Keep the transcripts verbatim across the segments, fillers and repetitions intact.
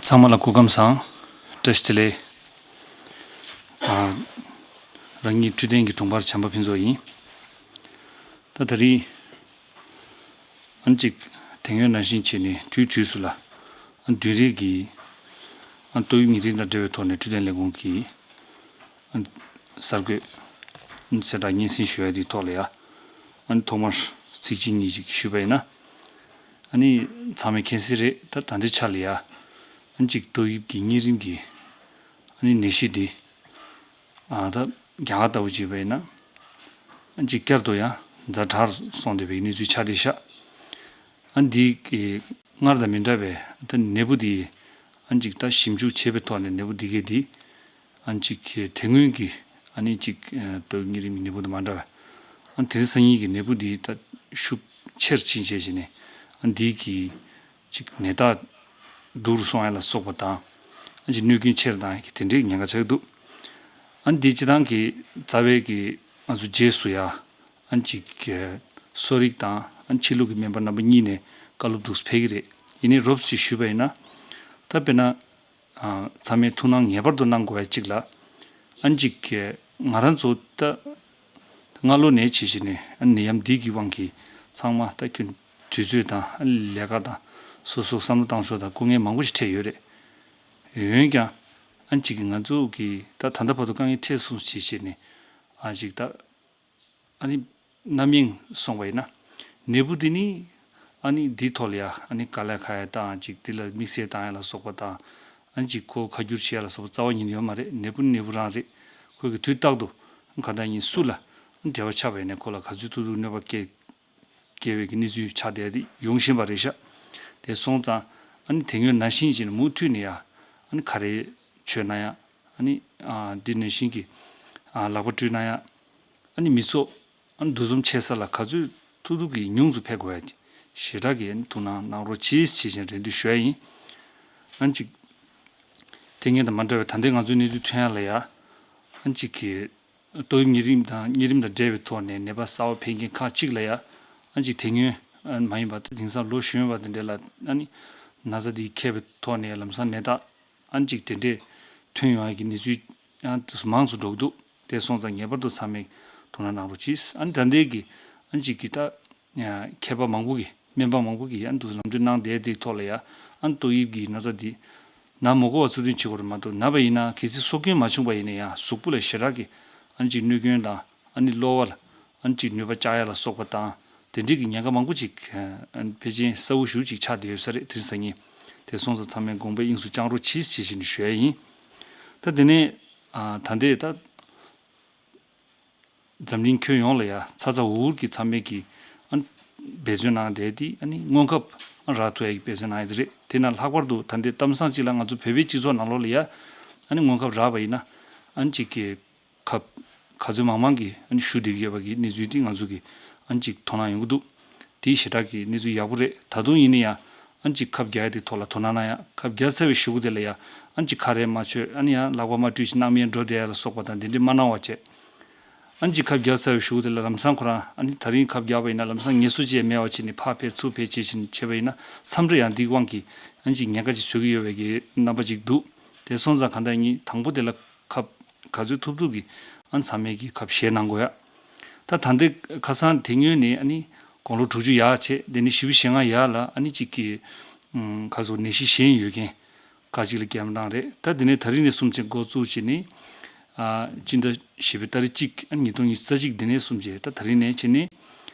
ཚང་མ་ལ་སྐུ་ཁམས་བཟང་། བཀྲ་ཤིས་བདེ་ལེགས། ཨ། རང་ཉིད་འཕྲོད་བསྟེན་གྱི་དྲུང་འཕར་བྱམས་པ་ཕུན་ཚོགས་ཡིན། ད་ད་རིང་ཨ་ནི་གཅིག་དེ་སྔོན་ནང་བཞིན་བྱས་ནས་དུས་དུས་སུ་ལ་ཨ་ནི་བདུན་རེ་གི་ཨ་ནི་ཏོག་དབྱིབས་ཉེ་རིམས་དང་འབྲེལ་བའི་ཐོག་ནས་འཕྲོད་བསྟེན་ལས་ཁུངས་ཀྱི་ཨ་ནི་གསར་འགོད་ཨ་ནི་གསལ་བསྒྲགས་སྙན་སེང་ཞུ་ཡ་དེའི་ཐོག་ལ་ཡ། ཨ་ནི་ཐོག་མར་ཚིག་གཅིག་གཉིས་ཤིག་ཞུས་པ་ཡིན་ན། ཨ་ནི་ཚང་མས་མཁྱེན་གསལ་རེད། ད་ད་ལྟའི་ཆ་ལ་ཡ་ཨ་ནི་གཅིག་ཏོག་དབྱིབས་ཀྱི་གཉན་རིམས་ཀྱི་ཨ་ནི་ནད་གཞི་འདི་ཨ་ད་རྒྱ་གར་ལྟ་བུ་བྱས་པ་ཡིན་ན་ཨ་ནི་གཅིག་བསྐྱར་དུ་ཡང་ཛ་དྲག་སོང་བསྡད་པའི་གནས་ཚུལ་ཆགས་བསྡད་ཤག་ཨ་ནི་འདི་གི་སྔར་དང་མི་འདྲ་བའི་ད་ནད་འབུ་འདི་ཨ་ནི་གཅིག་ད་ཞིབ་འཇུག་བྱས་པའི་ཐོག་ནས་ནད་འབུ་འདི་གས་འདི་ཨ་ནི་གཅིག་དེ་སྔོན་གྱི་ཨ་ནི་གཅིག་ཏོག་དབྱིབས་གཉན་རིམས་ཀྱི་ནད་འབུ་དང་མ་འདྲ་བ། ཨ་ནི་དེ་རིང་སང་ཉིན་གྱི་ནད་འབུ་འདི་ད་ཤུགས་ཆེར་ཕྱིན་བྱས་བྱས་ནས་ཨ་ནི་འདི་གི་གཅིག་ནད་རྟགས་སྡུག་རུ་སོང་ཡ་ལ་སོགས་པ་དང་། ཨ་ནི་གཅིག་གནོད་སྐྱོན་ཆེར་བཏང་ཡ་གི་དེ་འདྲའི་ཉེན་ཁ་ཆགས་ཀྱི་འདུག་ཨ་ནི་འདི་སྤྱི་བཏང་གི་རྩ་བའི་གི་ང་ཚོ་རྗེས་སུ་ཡ་ཨ་ནི་གཅིག་གསོ་རིག་དང་ཨ་ནི་ཕྱི་ལུགས་ཀྱི་སྨན་པ་རྣམ་པ་གཉིས་ནས་བཀའ་སློབ་འདུག་སེ་ཕེབས་ཀྱི་རེད། ཡིན་ནའི་རོབ་ཙམ་ཞུས་པ་ཡིན་ན། ད་དཔེར་ན། ཚང་མས་ཐུགས་སྣང་ངེས་པར་དུ་གནང་དགོས་ཡ་གཅིག་ལ། ཨ་ནི་གཅིག་ང་རང་ཚོ་ད་སྔ་ལོ་ནས་བྱས་བྱས་ནས་ཨ་ནི་ནད་ཡམས་འདི་གི་དབང་གིས་ཚང་མ་ད་ཁྱོད་དུས་ཚོད་དང་ཨ་ནི་ལས་ཀ་དང་སོ་སོ་བསམ་བློ་བཏང་ཕྱོགས་དང་སྐུ་ངལ་མང་པོ་ཞིག་འཕྲད་ཡོད་རེད། འོན་ཀྱང་ཨ་ནི་གཅིག་ང་ཚོ་གི་ད་ད་ལྟ་བར་དུ་དཀའ་ངལ་འཕྲད་སོང་བྱས་བྱས་ནས་ཨ་ནི་གཅིག་ད། ཨ་ནི་རྣམ་གཡེང་སོང་བ་ཡིན་ན། ནད་འབུ་འདི་ནི་ཨ་ནི་འདིའི་ཐོག་ལ་ཡ་ཨ་ནི་དཀའ་ལས་ཁག་ཡ་དང་ཅིག་འདི་ལ་དམིགས་བསལ་བཏང་ཡ་ལ་སོགས་པ་དང་། ཨ་ནི་ཅིག་ཁོ་ཁ་བསྒྱུར་བྱེད་ཡ་ལ་སོགས་པ་རྩ་བ་ཉིད་ནས་ཡོད་མ་རེད། ནད་འབུ་ནི་ནད་འབུ་རང་རེད། ཁོས་ཀྱི་དུས་རྟག་ཏུ་གང་ལྟར་ཉིད་སུ་ལ་འབྲེལ་བ་ཆགས་པ་ཡིན་ན་ཁོ་ལ་ག་ཚོད་ཐུབ་ཐུབ་གནོད་པ་སྐྱེལ་སྐྱེལ་བའི་གི་གནས་ཚུལ་ཆགས་བསྡད་དེ་ཡོང་བཞིན་པ་རེད་ཤག་དེ་སོང་ཙང་ཨ་ནི་དེ་སྔོན་ནང་བཞིན་བྱས་ནས་མུ་མཐུད་ནས་ཡ་ཨ་ནི་ག་རེ་བྱོས་ན་ཡ་ཨ་ནི་འདི་ནང་བཞིན་གྱི་ལག་པ་བཀྲུས་ན་ཡ། ཨ་ནི་མི་ཚོགས་ཨ་ནི་འདུ་འཛོམས་ཆེ་ས་ལ་ག་ཚོད་ཐུབ་ཐུབ་ཀྱིས་ཉུང་དུ་ཕེབས་དགོས་ཡ་ཞེ་དྲག་གི་ཐུགས་སྣང་གནང་རོགས་གྱིས་ཞེས་བཞིན་རེ་འདུན་ཞུ་ཡ་ཡིན། ཨ་ནི་གཅིག་དེ་སྔོན་དང་མ་འདྲ་བའི་ད་ལྟའི་ང་ཚོའི་གནས་ཚུལ་ཐོན་ཡ་ལ་ཡ་ཨ་ནི་གཅིག་གི་ཏོག་དབྱིབས་ཉེ་རིམས་དང་གཉན་རིམས་དང་འབྲེལ་བའི་ཐོག་ནས་ནད་པ་གསར་པ་ཕེབས་མཁན་ཁག་ཅིག་ལ་ཡ་ཨ་ནི་གཅིག་དེ་སྔོན་ཨ་ནི་མ་ཡིན་པ་ད་དེང་སང་ལོ་གཞོན་པ་དེ་འདྲ་ལ་ཨ་ནི་ན་ཚ་དེ་ཁྱབ་པའི་ཐོག་ནས་ལམ་སང་ནད་རྟགས། ཨ་ནི་གཅིག་དེ་འདྲས་ཐོན་ཡོང་ཡ་གི་གནས་ཚུལ་ཡང་དུ་མང་དུ་འགྲོ་གི་འདུག་དེ་སོང་ཙང་ངེས་པར་དུ་ཚང་མས་དོ་སྣང་གནང་རོགས་གྱིས། ཨ་ནི་ད་ལྟའི་གི་ཨ་ནི་གཅིག་གི་ད་མཁས་པ་མང་པོ་གི་སྨན་པ་མང་པོ་གི་ཨ་ནི་དུ་ལམ་སྟོན་གནང་བསྡད་དེའི་ཐོག་ལ་ཡ་ཨ་ནི་ཏོག་དབྱིབས་ཀྱི་ན་ཚ་འདི་ན་མ་དགོས་པ་ཚུལ་མཐུན་བྱེད་དགོས་རེད་མ་གཏོགས་ན་བ་ཡིན་ན་གལ་སྲིད་སྲོག་སྐྱོན་མ་བྱུང་བ་ཡིན་ན་ཡང་གཟུགས་པོ་ལ་ཞེ་དྲག་གི་ཨ་ནི་གཅིག་གནོད་སྐྱོན་དང་ཨ་ནི་གློ་བ་ལ། ཨ་ནི་གཅིག་ནུས་པ་བཅག་ཡ་ལ་སོགས་པ་དང་དེ་འདྲའི་གི་ཉེན་ཁ་མང་པོ་ཅིག་ཨ་ནི་ཕལ་ཆེར་གསལ་བོ་ཞེ་པོ་ཅིག་ཆགས་བསྡད་ཡོད་ས་རེད་དེ་རིང་སང་ཉིན། དེ་སོང་ཙང་ཚང་མས་དགོངས་པ་དབྱིངས་སུ་བཅངས་རོགས་གྱིས་ཞེས་བཞིན་ཞུ་ཡ་ཡིན། ད་དེ་ནས་ཨ་ད་ལྟའི་ད་འཛམ་གླིང་ཁྱོན་ཡོངས་ལ་ཡ་ཚ་ཚ་འུར་འུར་གྱི་ཚང་མས་ཀྱི་ཨ་ནི་འབད་བརྩོན་གནང་བསྡད་དེ་ཨ་ནི་སྔོན་ཁབ་རག་ཐུབ་ཡ་གི་འབད་བརྩོན་གནང་ཡ་དེ་རེད། དེ་ན་ལྷག་པར་དུ་ད་ལྟའི་གཏམ་བཟང་ཅིག་ལ་ང་ཚོ་བོད་པའི་སྤྱི་ཚོགས་ནང་ལོགས་ལ་ཡ་ཨ་ནི་སྔོན་ཁབ་རག་པ་ཡིན་ན་ཨ་ནི་གཅིག་གི་ཁབ་ག་ཚོད་མང་མང་གིས་ཨ་ནི་ཞུ་བསྡད་ཀྱི་ཡོད་པ་གི་གནས་ཚུལ་འདི་ང་ཚོ་གི་ཨ་ནི་གཅིག་དོ་སྣང་ཡོང་གི་འདུག་དེ་ཞེ་དྲག་གི་གནས་ཚུལ་ཡག་པོ་རེད། ད་དུང་ཡིན་ན་ཡང་ཨ་ནི་གཅིག་ཁབ་རྒྱག་ཡ་དེ་ཐོག་ལ་དོ་སྣང་གནང་ཡ། ཁབ་རྒྱག་ཚར་བའི་གཞུག་གུ་དེ་ལ་ཡ་ཨ་ནི་གཅིག་ཁ་རས་མ་གྱོན་ཨ་ནི་ཡང་ལག་པ་མ་བཀྲུས་ཤིག་སྣང་མེད་འགྲོ་བསྡད་ཡ་ལ་སོགས་པ་དང་དེ་འདྲས་མ་གནང་བ་བྱས། ཨ་ནི་གཅིག་ཁབ་རྒྱག་ཚར་བའི་གཞུག་གུ་དེ་ལ་ལམ་སང་ཁོ་རང་ཨ་ནི་ད་རིང་ཁབ་རྒྱག་པ་ཡིན་ན་ལམ་སང་ངལ་གསོ་བཅས་མེད་པ་བྱས་ནས་ཕར་ཕེབས་ཚུར་ཕེབས་བྱས་བྱས་ནས་བྱས་པ་ཡིན་ན་མཚམས་རེ་ཡང་འདིའི་དབང་གིས་ཨ་ནི་གཅིག་ཉེན་ཁ་ཅིག་བཟོ་གི་ཡོད་པའི་གི་རྣམ་པ་ཅིག་འདུག་དེ་སོང་ཙང་གང་ལྟར་ཡིན་དང་པོ་དེ་ལ་ཁབ་ག་ཚོད་ཐུབ་ཐུབ་ཀྱིས་ཨ་ནི་ཚང་མས་ཀྱིས་ཁབ་བཞེས་གནང་དགོས་ཡ། ད་ད་ལྟའི་ཁ་སང་དེ་སྔོན་ནས་ཨ་ནི་དགུང་ལོ་དྲུག་ཅུ་ཡར་བྱས་དེ་ནས་བཞི་བཅུ་ཞེ་ལྔ་ཡར་ལ་ཨ་ནི་གཅིག་གི་ཁ་སོ་ནད་གཞི་གཞན་ཡོད་མཁན་ཁག་ཅིག་ལ་རྒྱབ་གནང་རེད། ད་དེ་ནས་ད་རིང་ནས་བཟུང་བྱས་འགོ་བཙུགས་བྱས་ནས་ཨ་སྤྱི་ཟླ་བཞི་པའི་ཏ་རིག་གཅིག་ཨ་ནི་ཉིས་སྟོང་ཉི་ཤུ་རྩ་གཅིག་དེ་ནས་བཟུང་བྱས་ད་ད་རིང་ནས་བྱས་ནས་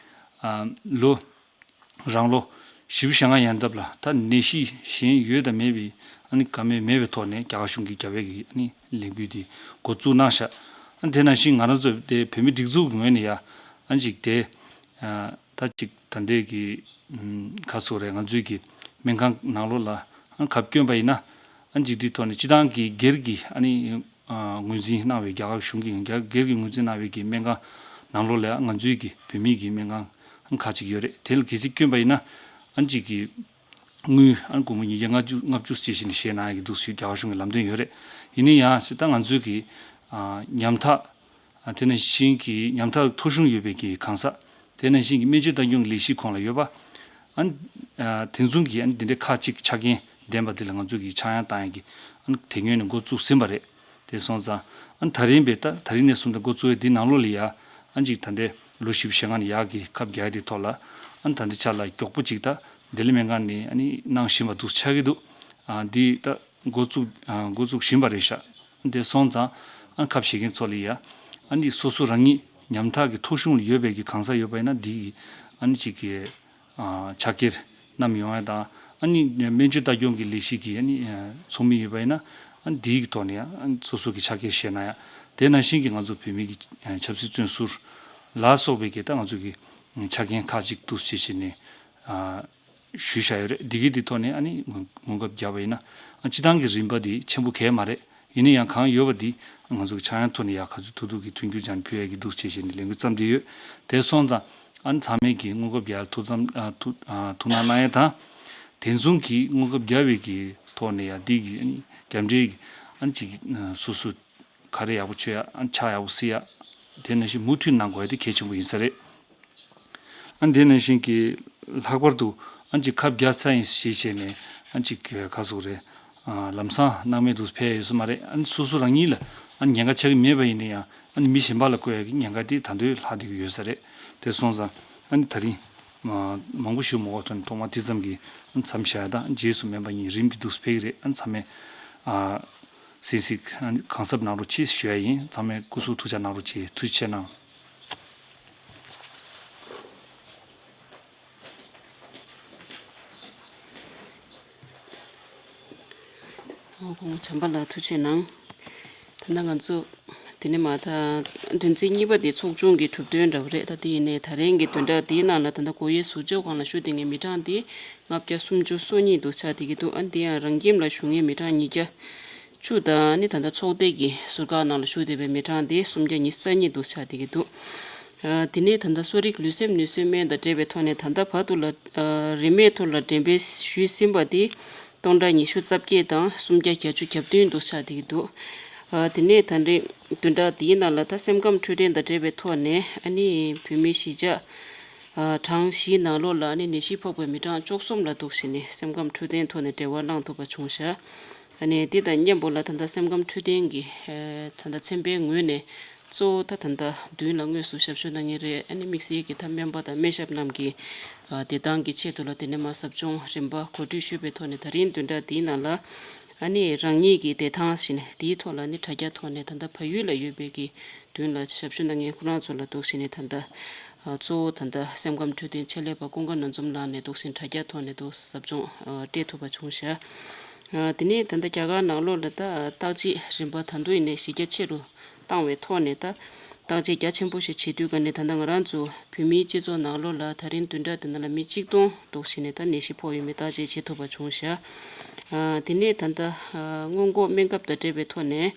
ཨ་ལོ། རང་ལོ་བཞི་བཅུ་ཞེ་ལྔ་ཡན་འདབ་ལ་ད་ནད་གཞི་གཞན་ཡོད་དང་མེད་པའི་ཨ་ནི་བཀའ་མོལ་མེད་པའི་ཐོག་ནས་རྒྱ་གར་གཞུང་གིས་རྒྱབ་ཡ་གི་ཨ་ནི་ལས་འགུལ་འདི་འགོ་བཙུགས་གནང་ཤག་ཨ་ནི་དེ་ནང་བཞིན་ང་རང་ཚོ་དེ་བོད་མི་སྒྲིག་འཛུགས་ཀྱི་ངོས་ནས་ཡ་ཨ་ནི་ཅིག་དེ་ད་ཅིག་ད་ལྟའི་གི་ཁ་སོ་རེད་ང་ཚོའི་གི་སྨན་ཁང་ནང་ལོགས་ལ་ཨ་ནི་ཁབ་བསྐྱོན་པ་ཡིན་ན་ཨ་ནི་ཅིག་འདི་ཐོག་ནས་སྤྱི་བཏང་གི་སྒེར་གྱི་ཨ་ནི། ངོས་འཛིན་གནང་བའི་རྒྱ་གར་གཞུང་གིས་རྒྱ་སྒེར་གྱི་ངོས་འཛིན་གནང་བའི་གི་སྨན་ཁང་ནང་ལོགས་ལ་ང་ཚོའི་གི་བོད་མིའི་གི་སྨན་ཁང་ཁག་ཅིག་ཡོད་རེད། དེ་ལ་གལ་སྲིད་བསྐྱོན་པ་ཡིན་ན་ཨ་ནི་གཅིག་གི་དངུལ་ཨ་ནི་སྒོར་མོ་ཉིས་བརྒྱ་ལྔ་བཅུ་ལྔ་བཅུ་ཅེས་བྱས་ནས་བཞེས་གནང་ཡ་གི་འདུག་ཟེར་རྒྱ་གར་གཞུང་གི་ལམ་སྟོན་ཡོད་རེད། ཡིན་ན་ཡང་ད་ང་ཚོའི་གི་ཉམ་ཐག་དེ་ནང་བཞིན་གྱི་ཉམ་ཐག་ཐོ་གཞུང་ཡོད་པའི་གི་གང་ཟག་དེ་ནང་བཞིན་གྱི་སྨན་བཅོས་ལྟ་སྐྱོང་གི་ལས་གཞི་ཁོངས་ལ་ཡོད་པ། ཨ་ནི་དེ་མཚུངས་ཀྱི་ཨ་ནི་དེ་འདྲའི་ཁག་ཅིག་ཆ་རྐྱེན་ ལྡན་པ་དེ་ལ་ང་ཚོ་གིས་ཆག་ཡང་བཏང་ཡག་གི་ཨ་ནི་དེ་སྔོན་ནས་འགོ་བཙུགས་ཟིན་པ་རེད། དེ་སོང་ཙང་ཨ་ནི་ད་རིང་བས་ད་ད་རིང་ནས་བཟུང་སྟེ་འགོ་བཙུགས་ཡས་འདི་ནང་ལོགས་ལ་ཡ་ཨ་ནི་ཅིག་ད་ལྟའི་ལོ་བཞི་བཅུ་ཞེ་ལྔ་ནས་ཡར་གྱི་ཁབ་རྒྱག་ཡས་དེ་ཐོག་ལ་ཨ་ནི་ད་ལྟའི་ཆ་ལ་མགྱོགས་པོ་ཅིག་ད་བདེ་ལེགས་སྨན་ཁང་ནས་ཨ་ནི་གནང་བཞིན་པ་འདུག་ཆགས་ཀྱི་འདུག་ཨ་འདི་ད་འགོ་བཙུགས་ཨ་འགོ་བཙུགས་བཞིན་པ་རེད་ཤག་དེ་སོང་ཙང་ཨ་ནི་ཁབ་བཞེས་མཁན་ཚོ་ལ་ཡ་ཨ་ནི་སོ་སོ་རང་ཉིད་ཉམ་ཐག་གི་ཐོ་གཞུང་ལ་ཡོད་པའི་གི་གང་ཟག་ཡོད་པ་ཡིན་ན་འདི་གི་ཨ་ནི་ཅིག་གི་ཨ་ཕྱག་འཁྱེར་བསྣམས་ཡོང་ཡ་དང་ཨ་ནི་སྨན་བཅོས་ལྟ་སྐྱོང་གི་ལས་གཞི་གི་ཨ་ནི་ཚོགས་མི་ཡོད་པ་ཡིན་ན་ཨ་ནི་འདིའི་གི་ཐོག་ནས་ཨ་ནི་སོ་སོ་གི་ཕྱག་འཁྱེར་བཞེས་གནང་ཡ། དེ་ནང་བཞིན་གྱི་ང་ཚོ་བོད་མི་གི་ཆབ་སྲིད་བཙོན་ཟུར་ལ་སོགས་པའི་གི་ད་ང་ཚོ་གི་ཕྱག་འཁྱེར་ཁག་ཅིག་འདུག་བྱེད་བྱས་ནས་ཨ། ཞུས་བཞག་ཡོད་རེད། འདི་གི་འདི་ཐོག་ནས་ཨ་ནི་སྔོན་སྔོན་ཁབ་བརྒྱབ་པ་ཡིན་ན་ཨ་སྤྱི་བཏང་གི་རིན་པ་འདི་ཆེན་པོ་གས་མ་རེད། ཡིན་ན་ཡང་གང་ཡོད་པ་འདི་ང་ཚོ་གི་ཆག་ཡང་ཐོག་ནས་ཡག་ག་ཚོད་ཐུབ་ཐུབ་ཀྱི་མཐུན་འགྱུར་ཅན་ཕུལ་ཡས་ཀྱི་འདུག་བྱེད་བཞིན་ནས་ལས་འགུལ་བརྩམས་བསྡད་ཡོད། དེ་སོང་ཙང་ཨ་ནི་ཚང་མས་ཀྱི་སྔོན་ཁབ་བརྒྱབ་ཐུགས་བསམ་ཨ་ཐུགས་ཨ་ཐུགས་སྣང་གནང་ཡས་དང་། དེ་མཚུངས་ཀྱི་སྔོན་ཁབ་བརྒྱབ་པའི་གི་ཐོག་ནས་ཡང་འདི་གི་ཨ་ནི་རྒྱབ་འབྲེལ་གྱི་ཨ་ནི་ཅིག་སོ་སོ་ག་རེ་ཡག་པོ་བྱོས་ཡ་ཨ་ནི་ཕྱག་ཡག་པོ་གཟིགས་ཡ། དེ་ནང་བཞིན་མུ་མཐུད་གནང་དགོས་ཡ་དེ་གལ་ཆེན་པོ་ཡིན་ས་རེད། ཨ་ནི་དེ་ནང་བཞིན་གྱི་ལྷག་པར་དུ་ཨ་ནི་ཅིག་ཁབ་བརྒྱབ་ཚར་ཡིན་ཞེས་བྱས་ནས་ཨ་ནི་ཅིག་ག་ཟེར་དགོས་རེད། ལམ་སང་སྣང་མེད་དུ་ཕེབས་ཡོད་ས་མ་རེད། ཨ་ནི་སོ་སོ་རང་ཉིད་ལ་ཨ་ནི་ཉེན་ཁ་ཆགས་ཀྱི་མེད་པ་ཡིན་ན་ཡང་ཨ་ནི་མི་གཞན་པ་ལ་བཀོད་ཡ་གི་ཉེན་ཁ་དེ་ད་དུང་ལྷག་བསྡད་ཀྱི་ཡོད་ས་རེད། དེ་སོང་ཙང་ཨ་ནི་ད་རིང་མང་པོ་ཞུ་མ་དགོས་ཐོག་ནས་ཐོག་མར་དེ་ཙམ་གྱིས་ཨ་ནི་མཚམས་བཞག་ཡ་དང་རྗེས་སུ་སྨན་པ་གཉིས་རིམ་གྱིས་འདུག་ཕེབས་ཀྱི་རེད། ཨ་ནི་ཚང་མས་ཨ། གཟིགས་གཟིགས་གང་གཟབ་གནང་རོགས་གྱིས་ཞུ་ཡ་ཡིན། ཚང་མས་སྐུ་གཟུགས་ཐུགས་ཅག་གནང་རོགས་གྱིས། ཐུགས་རྗེ་ཆེ་གནང་། ཨོ་ཁོང་བྱམས་པ་ལགས་ཐུགས་རྗེ་གནང་། ད་ལྟ་ང་ཚོ་དེ་ནས་མ་ད་དོན་ཚན་གཉིས་པ་དེ་ཚོགས་ཆུང་གི་གྲུབ་དོན་འདྲ་བོ་རེད། ད་དེ་ཡིན་ནའི་ད་རིང་གི་བདུན་ཕྲག་དེའི་ནང་ལ་ད་ལྟ་སྒོ་དབྱེ་ཟུར་འཇོག་སྒང་ལ་ཞུགས་བསྡད་མཁན་མི་གྲངས་དེ་ལྔ་བརྒྱ་སུམ་ཅུ་སོ་གཉིས་འདུག་ཆགས་བསྡད་ཀྱི་འདུག་ཨ་ནི་དེ་ཡང་རང་ཁྱིམ་ལ་བཞུགས་མཁན་མི་གྲངས་ཉིས་བརྒྱ་བཅུ་དང་ཨ་ནི་ད་ལྟ་ཚོགས་སྡེ་གི་ཟུར་བཀག་ནང་ལ་བཞུགས་བསྡད་པའི་མི་གྲངས་དེ་སུམ་བརྒྱ་ཉི་ཤུ་རྩ་གཉིས་འདུག་ཆགས་བསྡད་ཀྱི་འདུག་ཨ་དེ་ནས་ད་ལྟ་གསོ་རིག་ལུས་སེམས་ནུས་གསོའི་སྨན་དང་འབྲེལ་བའི་ཐོག་ནས་ད་ལྟ་བར་དུ་ལ་ཨ་རིན་མེད་ཐོག་ལ་འགྲེམས་སྤེལ་ཞུས་ཟིན་པ་དེ་སྟོང་ཕྲག་ཉི་ཤུ་རྩ་བརྒྱད་དང་སུམ་བརྒྱ་བརྒྱད་ཅུ་གྱ་བདུན་འདུག་ཆགས་བསྡད་ཀྱི་འདུག་ཨ་དེ་ནས་ད་རིང་བདུན་ཕྲག་འདིའི་ནང་ལ་ད་སེམས་ཁམས་འཕྲོད་བསྟེན་དང་འབྲེལ་བའི་ཐོག་ནས་ཨ་ནི་བོད་མི་གཞིས་ཆགས་ཨ་གྲངས་བཞིའི་ནང་ལོགས་ལ་ཨ་ནི་ནད་གཞི་ཕོག་པའི་མི་གྲངས་བཅུ་གསུམ་ལ་འདུག་བྱས་ནས་སེམས་ཁམས་འཕྲོད་བསྟེན་ཐོག་ནས་འབྲེལ་བ་བླངས་ཐུབ་པ་བྱུང་ཤག་ཨ་ནི་འདི་དང་མཉམ་པོ་ལ་ད་ལྟ་སེམས་ཁམས་འཕྲོད་བསྟེན་གྱི་ཨ་ད་ལྟ་ཚན་པའི་ངོས་ནས་གཙོ་བོ་ད་ད་ལྟ་མདུན་ལ་དངོས་སུ་ཞབས་ཞུ་གནང་མཁན་རེད། ཨ་ནི་དམིགས་བསལ་གྱི་ད་སྨན་པ་དང་སྨན་ཞབས་རྣམས་ཀྱིས་ཨ་བདེ་ཐང་གི་ཆེད་དུ་ལ་དེ་ནས་མར་ཟབ་སྦྱོང་རིམ་པ་གོ་སྒྲིག་ཞུས་པའི་ཐོག་ནས་ད་རིང་བདུན་ཕྲག་འདིའི་ནང་ལ་ཨ་ནི་རང་ཉིད་ཀྱི་བདེ་ཐང་ཞིག་ནས་དེའི་ཐོག་ལ་ནི་དྲ་རྒྱ་ཐོག་ནས་ད་ལྟ་བལ་ཡུལ་ལ་ཡོད་པའི་གི་མདུན་ལ་ཞབས་ཞུ་གནང་མཁན་ཁོ་རང་ཚོ་ལ་འདུག་བྱས་ནས་ད་ལྟ་ཨ་གཙོ་བོ་ད་ལྟ་སེམས་ཁམས་འཕྲོད་བསྟེན་ཆེད་ལས་པ་ཀུན་དགའ་ནོར་འཛོམས་ལགས་ནས་འདུག་བྱས་དྲ་རྒྱ་ཐོག་ནས་འདུག་ཟབ་སྦྱོང་ཨ་སྤྲད་ཐུབ་པ་བྱུང་ཤག་ཨ་དེ་ནས་ད་ལྟ་རྒྱ་གར་ནང་ལོགས་ལ་ད་བརྟག་དཔྱད་རིམ་པ་ད་དུང་ཡིན་ནའི་གཞི་རྒྱ་ཆེ་རུ་བཏང་བའི་ཐོག་ནས་ད་བརྟག་དཔྱད་རྒྱ་ཆེན་པོ་ཞིག་བྱེད་དུས་ག་ནས་ད་ལྟ་ང་རང་ཚོ་བོད་མིའི་སྤྱི་ཚོགས་ནང་ལོགས་ལ་ད་རིང་བདུན་ཕྲག་འདི་ནང་ལ་མི་གཅིག་སྟོང་འདུག་བྱས་ནས་ད་ནད་གཞི་ཕོག་ཡོད་མེད་བརྟག་དཔྱད་བྱེད་ཐུབ་པ་བྱུང་ཤག་ཨ་དེ་ནས་ད་ལྟ་ཨ་སྔོན་འགོག་སྨན་ཁབ་དང་འབྲེལ་བའི་ཐོག་ནས་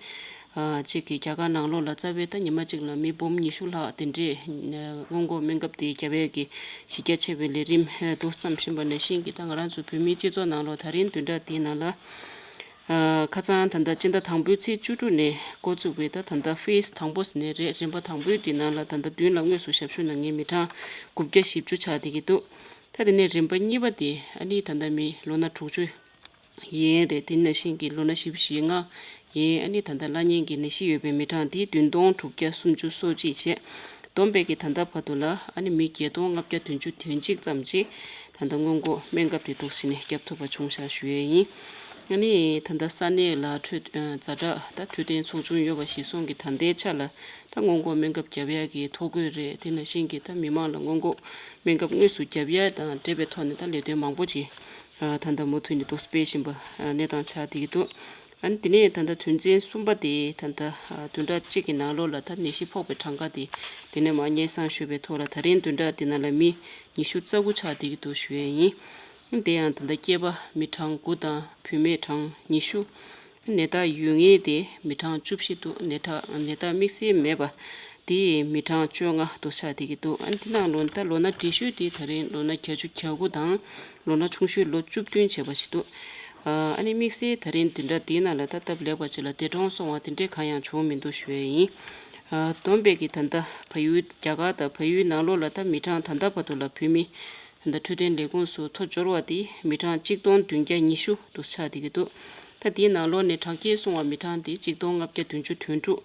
ཨ་གཅིག་གི་རྒྱ་གར་ནང་ལོགས་ལ་རྩ་བའི་ད་ཉི་མ་གཅིག་ལ་མི་འབུམ་ཉི་ཤུ་ལྷག་དེ་འདྲས་སྔོན་འགོག་སྨན་ཁབ་དེ་བརྒྱབ་ཡས་ཀྱི་གཞི་རྒྱ་ཆེ་བའི་ལས་རིམ་འདུག་བརྩམས་བཞིན་པ་ནང་བཞིན་གྱི་ད་ང་རང་ཚོ་བོད་མིའི་སྤྱི་ཚོགས་ནང་ལོགས་ད་རིང་བདུན་ཕྲག་དེའི་ནང་ལ། ཨ་ཁ་སང་ད་ལྟ་སྤྱི་ཟླ་དང་པོའི་ཚེས་བཅུ་དྲུག་ནས་འགོ་བཙུགས་པའི་ད་ད་ལྟ་ཕེ་སི་དང་པོ་ཟེར་ནའི་རེད། རིམ་པ་དང་པོའི་དེ་ནང་ལ་ད་ལྟ་མདུན་ལ་དངོས་སུ་ཞབས་ཞུ་གནང་མཁན་མི་གྲངས་དགུ་བརྒྱ་བཞི་བཅུ་ཆགས་བསྡད་ཀྱི་འདུག་ད་དེ་ནས་རིམ་པ་གཉིས་པ་དེ་ཨ་ནི་ད་ལྟ་མི་ལོ་ན་དྲུག་ཅུ་ཡན་རེད། དེ་ནང་བཞིན་གྱི་ལོ་ན་བཞི་བཅུ་ཞེ་ལྔ་ཡན་ཨ་ནི་ད་ལྟ་བླ་གཉན་གྱི་ནད་གཞི་ཡོད་པའི་མི་གྲངས་དེ་བདུན་སྟོང་དྲུག་བརྒྱ་སུམ་ཅུ་སོ་གཅིག་བྱས། བསྡོམས་པས་ཀྱི་ད་ལྟ་བར་དུ་ལ་ཨ་ནི་མི་བརྒྱད་སྟོང་ལྔ་བརྒྱ་བདུན་ཅུ་དོན་གཅིག་ཙམ་ཅིག་ད་ལྟ་སྔོན་འགོག་སྨན་ཁབ་དེ་འདུག་བྱས་ནས་བརྒྱབ་ཐུབ་པ་བྱུང་ཤག་ཞུ་ཡས་ཡིན། ཨ་ནི་ད་ལྟ་ས་གནས་ལ་འཕྲོད་ཛ་དྲག་ད་འཕྲོད་བསྟེན་ཚོགས་ཆུང་ཡོད་པ་གཞིར་བཟུང་གི་ད་ལྟའི་ཆ་ལ་ད་སྔོན་འགོག་སྨན་ཁབ་བརྒྱབ་ཡག་གི་ཐོ་འགོད་རེད། དེ་ནང་བཞིན་གྱི་ད་མི་མང་ལ་སྔོན་འགོག་སྨན་ཁབ་དངོས་སུ་བརྒྱབ་ཡག་དང་འབྲེལ་བའི་ཐོག་ནས་ད་ལས་དོན་མང་པོ་ཅིག་ད་ལྟ་མུ་མཐུད་ནས་འདུག་སྤེལ་བཞིན་པ་གནས་སྟངས་ཆགས་བསྡད་ཀྱི་འདུག་ཨ་ནི་དེ་ནས་ད་ལྟ་དོན་ཚན་གསུམ་པ་དེ་ད་ལྟ་བདུན་ཕྲག་གཅིག་གི་ནང་ལོགས་ལ་ད་ནད་གཞི་ཕོག་པའི་གྲངས་ཀ་དེ་དེ་ནས་མར་སྙན་སེང་ཞུས་པའི་ཐོག་ལ་ད་རིང་བདུན་ཕྲག་དེ་ནང་ལ་མི་ཉི་ཤུ་རྩ་དགུ་ཆགས་བསྡད་ཀྱི་འདུག་ཞུ་ཡས་ཡིན། དེ་ཡང་ད་ལྟ་སྐྱེས་པ་མི་གྲངས་དགུ་དང་བུད་མེད་གྲངས་ཉི་ཤུ། ནད་རྟགས་ཡོད་མཁན་དེ་མི་གྲངས་བཅུ་བཞི་འདུག་ནད་རྟགས་ནད་རྟགས་དམིགས་བསལ་མེད་པ་དེ་མི་གྲངས་བཅོ་ལྔ་འདུག་ཆགས་བསྡད་ཀྱི་འདུག་ཨ་ནི་དེ་ནང་ལོ་ད་ལོ་ན་བགྲེས་ཤོས་དེ་ད་རིང་ལོ་ན་བརྒྱད་ཅུ་གྱ་དགུ་དང་ལོ་ན་ཆུང་ཤོས་ལོ་བཅུ་བདུན་བྱས་པ་ཞིག་འདུག་ཨ་ནི་དམིགས་བསལ་ད་རིང་འདི་འདྲ་དེའི་ནང་ལ་ད་སྟབས་ལེགས་པ་ཅིག་ལ་འདས་གྲོངས་སོང་བ་དེ་འདྲས་གང་ཡང་བྱུང་མི་འདུག་ཞུ་ཡས་ཡིན། ཨ་བསྡོམས་པས་ཀྱི་ད་ལྟ་བལ་ཡུལ་རྒྱ་གར་དང་བལ་ཡུལ་ནང་ལོགས་ལ་ད་མི་གྲངས་ད་ལྟ་བར་དུ་ལ་བོད་མི་ ད་ལྟ་འཕྲོད་བསྟེན་ལས་ཁུངས་སུ་ཐོ་འབྱོར་བ་དེ་མི་གྲངས་གཅིག་སྟོང་བདུན་བརྒྱ་ཉི་ཤུ་འདུག་ཆགས་བསྡད་ཀྱི་འདུག་ད་དེའི་ནང་ལོགས་ནས་དྲག་སྐྱེད་སོང་བ་མི་གྲངས་དེ་གཅིག་སྟོང་ལྔ་བརྒྱ་བདུན་ཅུ་དོན་དྲུག་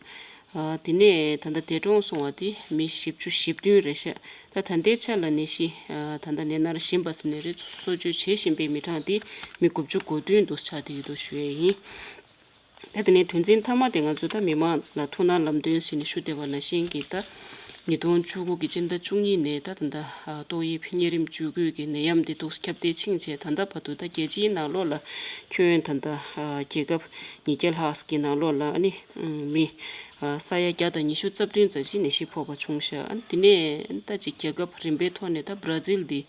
ཨ། དེ་ནས་ད་ལྟ་འདས་གྲོངས་སོང་བ་དེ་མི་བཞི་བཅུ་ཞེ་བདུན་རེད་ཤག་ད་ད་ལྟའི་ཆ་ལ་ནད་གཞི་ཨ། ད་ལྟ་ནད་མནར་བཞིན་པ་ཟེར་ནའི་རེད། གསོ་བཅོས་བྱེད་བཞིན་པའི་མི་གྲངས་དེ་མི་དགུ་བཅུ་གོ་བདུན་འདུག་ཆགས་བསྡད་ཀྱི་འདུག་ཞུ་ཡས་ཡིན། ད་དེ་ནས་དོན་ཚན་མཐའ་མ་དེ་ང་ཚོས་ད་མི་མང་ལ་ཐུགས་སྣང་ལམ་སྟོན་ཟེར་ནས་ཞུ་བསྡད་པ་ནང་བཞིན་གྱི་ད་ཉིས་སྟོང་བཅུ་དགུ་གི་སྤྱི་ཟླ་བཅུ་གཉིས་ནས་ད་ད་ལྟ་ཨ། ཏོག་དབྱིབས་གཉན་རིམས་བཅུ་དགུ་གི་ནད་ཡམས་འདི་ཏོག་ཙམ་ཁྱབ་གདལ་ཕྱིན་བྱས། ད་ལྟ་བར་དུ་ད་རྒྱལ་སྤྱིའི་ནང་ལོགས་ལ་ཁྱོན་ད་ལྟ་ཨ། རྒྱལ་ཁབ་ཉིས་བརྒྱ་ལྷག་གི་ནང་ལོགས་ལ་ཨ་ནི་མི་ཨ། ས་ཡ་བརྒྱ་དང་ཉི་ཤུ་རྩ་བདུན་ཙམ་ཞིག་ནད་གཞི་ཕོག་པ་བྱུང་ཤག་ཨ་ནི་དེ་ནས་ད་ཅིག་རྒྱལ་ཁབ་རིམ་པའི་ཐོག་ནས་ད་བར་ཛིལ་འདི་